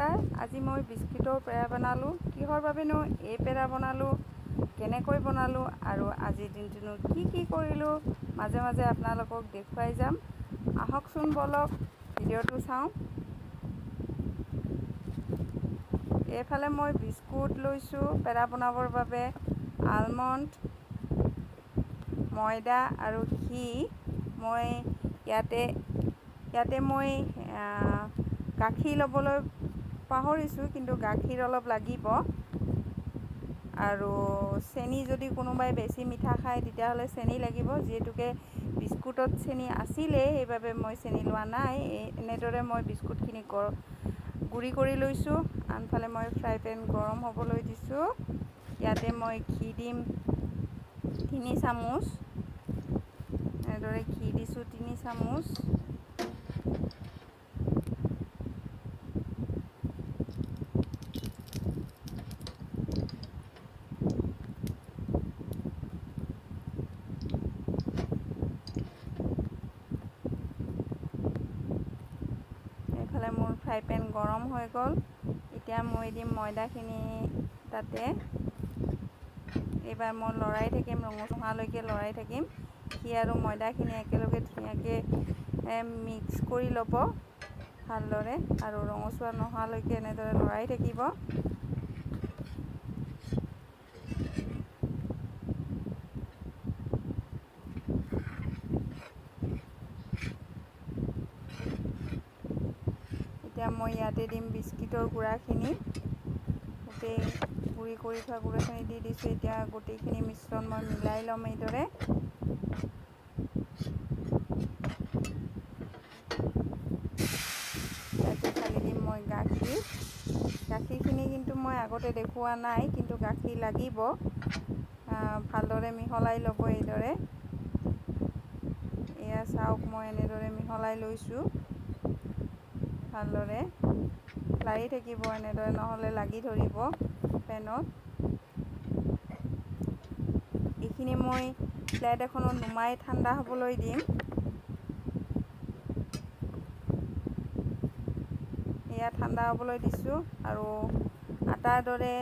নমস্কাৰ। আজি মই বিস্কুটৰ পেৰা বনালোঁ। কিহৰ বাবেনো এই পেৰা বনালোঁ, কেনেকৈ বনালোঁ আৰু আজিৰ দিনটোনো কি কি কৰিলোঁ মাজে মাজে আপোনালোকক দেখুৱাই যাম। আহকচোন বলক ভিডিঅ'টো চাওঁ। এইফালে মই বিস্কুট লৈছোঁ পেৰা বনাবৰ বাবে, আলমণ্ড, ময়দা আৰু ঘি। মই ইয়াতে ইয়াতে মই গাখীৰ ল'বলৈ পাহৰিছোঁ, কিন্তু গাখীৰ অলপ লাগিব। আৰু চেনি যদি কোনোবাই বেছি মিঠা খায় তেতিয়াহ'লে চেনি লাগিব। যিহেতুকে বিস্কুটত চেনি আছিলেই, সেইবাবে মই চেনি লোৱা নাই। এনেদৰে মই বিস্কুটখিনি গুড়ি কৰি লৈছোঁ। আনফালে মই ফ্ৰাই পেন গৰম হ'বলৈ দিছোঁ। ইয়াতে মই ঘি দিম 3 চামুচ। এনেদৰে ঘি দিছোঁ 3 চামুচ। এইফালে মোৰ ফ্ৰাই পেন গৰম হৈ গ'ল। এতিয়া মই দিম ময়দাখিনি তাতে। এইবাৰ মই লৰাই থাকিম, ৰঙচুৱালৈকে লৰাই থাকিম। ঘি আৰু ময়দাখিনি একেলগে ধুনীয়াকৈ মিক্স কৰি ল'ব ভালদৰে, আৰু ৰঙচুৱা নোহোৱালৈকে এনেদৰে লৰাই থাকিব। এতিয়া মই ইয়াতে দিম বিস্কিটৰ গুড়াখিনি। গোটেই গুড়ি কৰি থোৱা গুড়াখিনি দি দিছোঁ। এতিয়া গোটেইখিনি মিশ্ৰণ মই মিলাই ল'ম এইদৰে। ইয়াতে ঢালি দিম মই গাখীৰ। গাখীৰখিনি কিন্তু মই আগতে দেখুওৱা নাই, কিন্তু গাখীৰ লাগিব। ভালদৰে মিহলাই ল'ব এইদৰে। এয়া চাওক, মই এনেদৰে মিহলাই লৈছোঁ ভালদৰে। লাৰি থাকিব এনেদৰে, নহ'লে লাগি ধৰিব পেনত। এইখিনি মই প্লেট এখনত নুমাই ঠাণ্ডা হ'বলৈ দিম। এয়া ঠাণ্ডা হ'বলৈ দিছোঁ। আৰু আটাৰ দৰে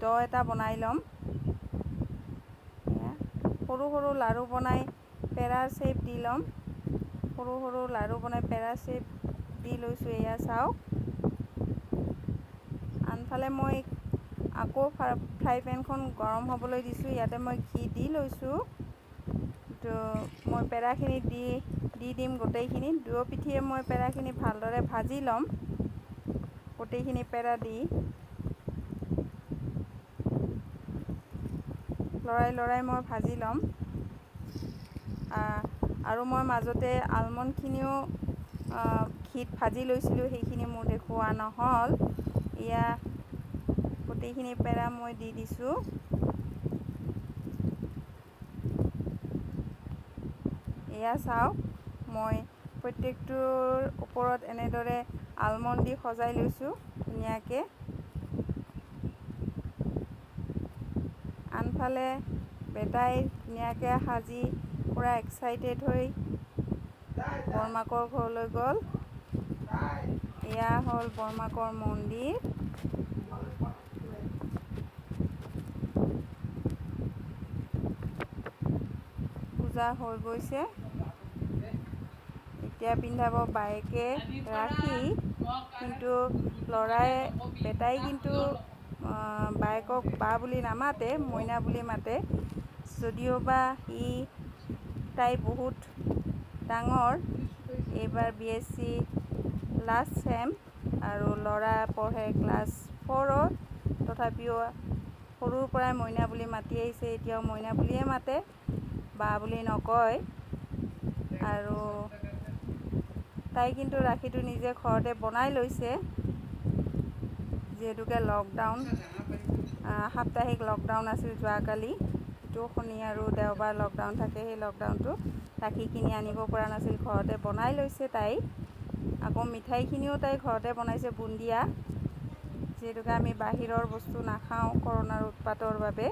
দ এটা বনাই ল'ম। এয়া সৰু সৰু লাড়ু বনাই পেৰাৰ শ্বেপ দি ল'ম। সৰু সৰু লাড়ু বনাই পেৰা শ্বেপ দি লৈছোঁ। এয়া চাওক। আনফালে মই আকৌ ফ্ৰাই পেনখন গৰম হ'বলৈ দিছোঁ। ইয়াতে মই ঘি দি লৈছোঁ। তো মই পেৰাখিনি দি দি দিম গোটেইখিনি। দুয়ো পিঠিয়ে মই পেৰাখিনি ভালদৰে ভাজি ল'ম, গোটেইখিনি পেৰা দি লৰাই লৰাই মই ভাজি ল'ম। আৰু মই মাজতে আলমণ্ডখিনিও ঘিত ভাজি লৈছিলোঁ, সেইখিনি মোৰ দেখুওৱা নহ'ল। এয়া গোটেইখিনি পেৰা মই দি দিছোঁ। এয়া চাওক, মই প্ৰত্যেকটোৰ ওপৰত এনেদৰে আলমণ্ড দি সজাই লৈছোঁ ধুনীয়াকৈ। আনফালে বেটাই ধুনীয়াকৈ সাজি পূৰা এক্সাইটেড হৈ বৰমাকৰ ঘৰলৈ গ'ল। এয়া হ'ল বৰমাকৰ মন্দিৰ। পূজা হৈ গৈছে। এতিয়া পিন্ধাব বায়েকে ৰাখি, কিন্তু ল'ৰাই বেটাই কিন্তু বায়েকক বা বুলি নামাতে, মইনা বুলি মাতে। যদিওবা সি তাই বহুত ডাঙৰ, এইবাৰ BSc last sem, আৰু ল'ৰা পঢ়ে ক্লাছ 4ত। তথাপিও সৰুৰ পৰাই মইনা বুলি মাতি আহিছে, এতিয়াও মইনা বুলিয়ে মাতে, বা বুলি নকয়। আৰু তাই কিন্তু ৰাখীটো নিজে ঘৰতে বনাই লৈছে। যিহেতুকে লকডাউন, সাপ্তাহিক লকডাউন আছিল যোৱাকালি, যিটো শনি আৰু দেওবাৰ লকডাউন থাকে, সেই লকডাউনটো ৰাখী কিনি আনিব পৰা নাছিল, ঘৰতে বনাই লৈছে তাই। আকৌ মিঠাইখিনিও তাই ঘৰতে বনাইছে, বুন্দিয়া। যিহেতুকে আমি বাহিৰৰ বস্তু নাখাওঁ কৰোণাৰ উৎপাতৰ বাবে।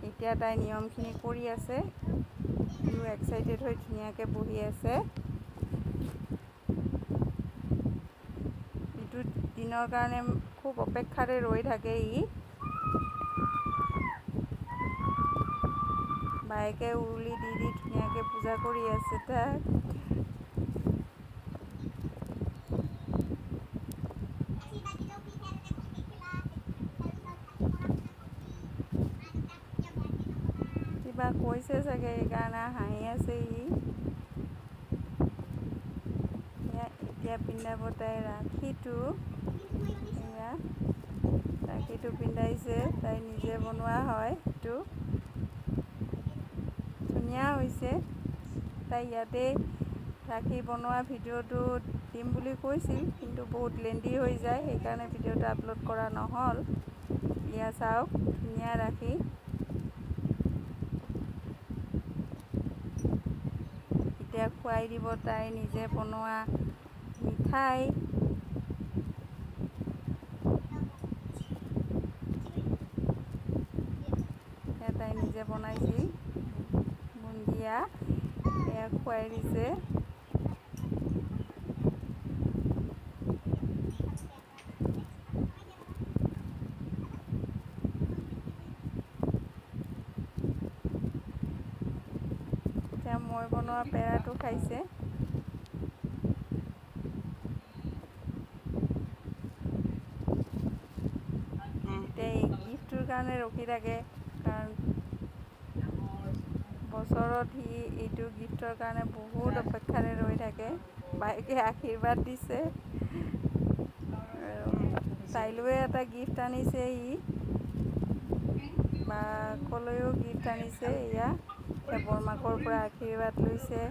এতিয়া তাই নিয়মখিনি কৰি আছে। সিও এক্সাইটেড হৈ ধুনীয়াকৈ বহি আছে। দিনৰ কাৰণে খুব অপেক্ষাৰে ৰৈ থাকে ই। বায়েকে উৰুলি দি দি ধুনীয়াকৈ পূজা কৰি আছে তাক। কিবা কৈছে চাগে, সেইকাৰণে হাঁহি আছে ই। এতিয়া পিন্ধাব তাই ৰাখীটো। এয়া ৰাখীটো পিন্ধাইছে, তাই নিজে বনোৱা হয় এইটো, ধুনীয়া হৈছে। তাই ইয়াতে ৰাখী বনোৱা ভিডিঅ'টো দিম বুলি কৈছিল, কিন্তু বহুত লেন্দি হৈ যায়, সেইকাৰণে ভিডিঅ'টো আপলোড কৰা নহ'ল। এয়া চাওক, ধুনীয়া ৰাখী। এতিয়া খুৱাই দিব তাই নিজে বনোৱা মিঠাই। তাই নিজে বনাইছিল বুন্দিয়া, এয়া খুৱাই দিছে। এতিয়া মই বনোৱা পেৰাটো খাইছে। এতিয়া এই গিফ্টটোৰ কাৰণে ৰখি থাকে, কাৰণ বছৰত সি এইটো গিফ্টৰ কাৰণে বহুত অপেক্ষাৰে ৰৈ থাকে। বায়েকে আশীৰ্বাদ দিছে আৰু তাইলৈও এটা গিফ্ট আনিছে সি, বাকলৈও গিফ্ট আনিছে। এয়া বৰমাকৰ পৰা আশীৰ্বাদ লৈছে,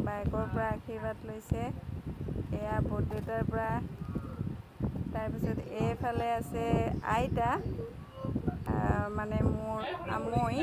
বায়েকৰ পৰা আশীৰ্বাদ লৈছে, এয়া বৰদেউতাৰ পৰা। তাৰপিছত এইফালে আছে আইতা, মানে মোৰ আমৈ।